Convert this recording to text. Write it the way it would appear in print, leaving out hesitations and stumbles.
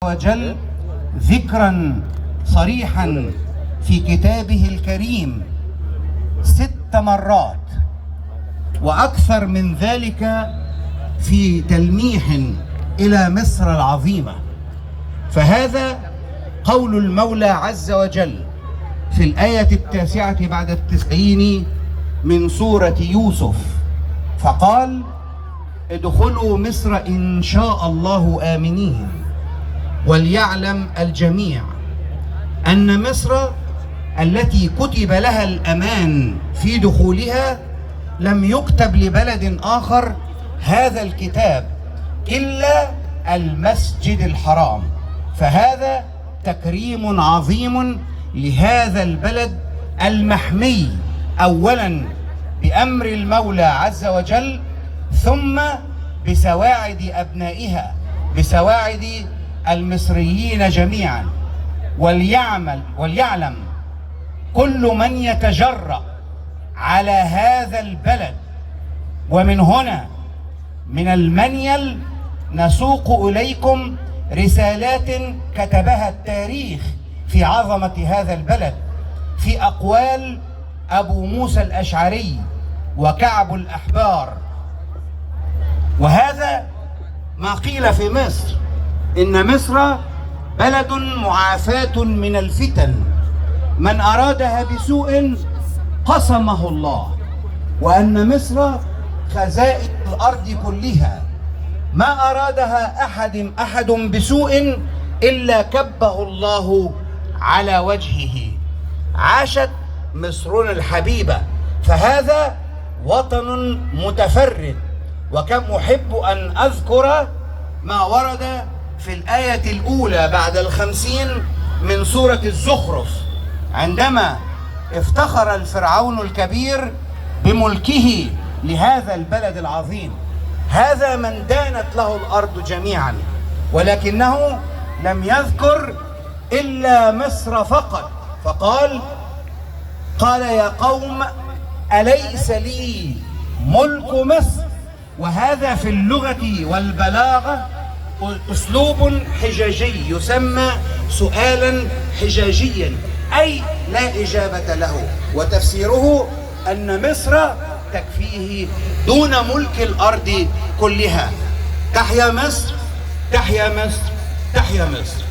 وجل ذكرا صريحا في كتابه الكريم 6 مرات وأكثر من ذلك في تلميح إلى مصر العظيمة. فهذا قول المولى عز وجل في الآية 9 بعد 90 من سورة يوسف، فقال: ادخلوا مصر إن شاء الله آمنين، وليعلم الجميع أن مصر التي كتب لها الأمان في دخولها لم يكتب لبلد آخر هذا الكتاب إلا المسجد الحرام. فهذا تكريم عظيم لهذا البلد المحمي أولا بأمر المولى عز وجل، ثم بسواعد أبنائها، بسواعد المصريين جميعا. وليعلم كل من يتجرأ على هذا البلد. ومن هنا من المنيل نسوق إليكم رسالات كتبها التاريخ في عظمة هذا البلد، في أقوال أبو موسى الأشعري وكعب الأحبار. وهذا ما قيل في مصر، إن مصر بلد معافاة من الفتن، من أرادها بسوء قسمه الله، وأن مصر خزائن الأرض كلها، ما أرادها أحد بسوء إلا كبه الله على وجهه. عاشت مصرنا الحبيبة، فهذا وطن متفرد. وكم أحب أن أذكر ما ورد في الآية الأولى بعد 50 من سورة الزخرف، عندما افتخر الفرعون الكبير بملكه لهذا البلد العظيم. هذا من دانت له الأرض جميعا، ولكنه لم يذكر إلا مصر فقط، فقال: يا قوم أليس لي ملك مصر. وهذا في اللغة والبلاغة أسلوب حجاجي يسمى سؤالا حجاجيا، أي لا إجابة له، وتفسيره أن مصر تكفيه دون ملك الأرض كلها. تحيا مصر، تحيا مصر، تحيا مصر.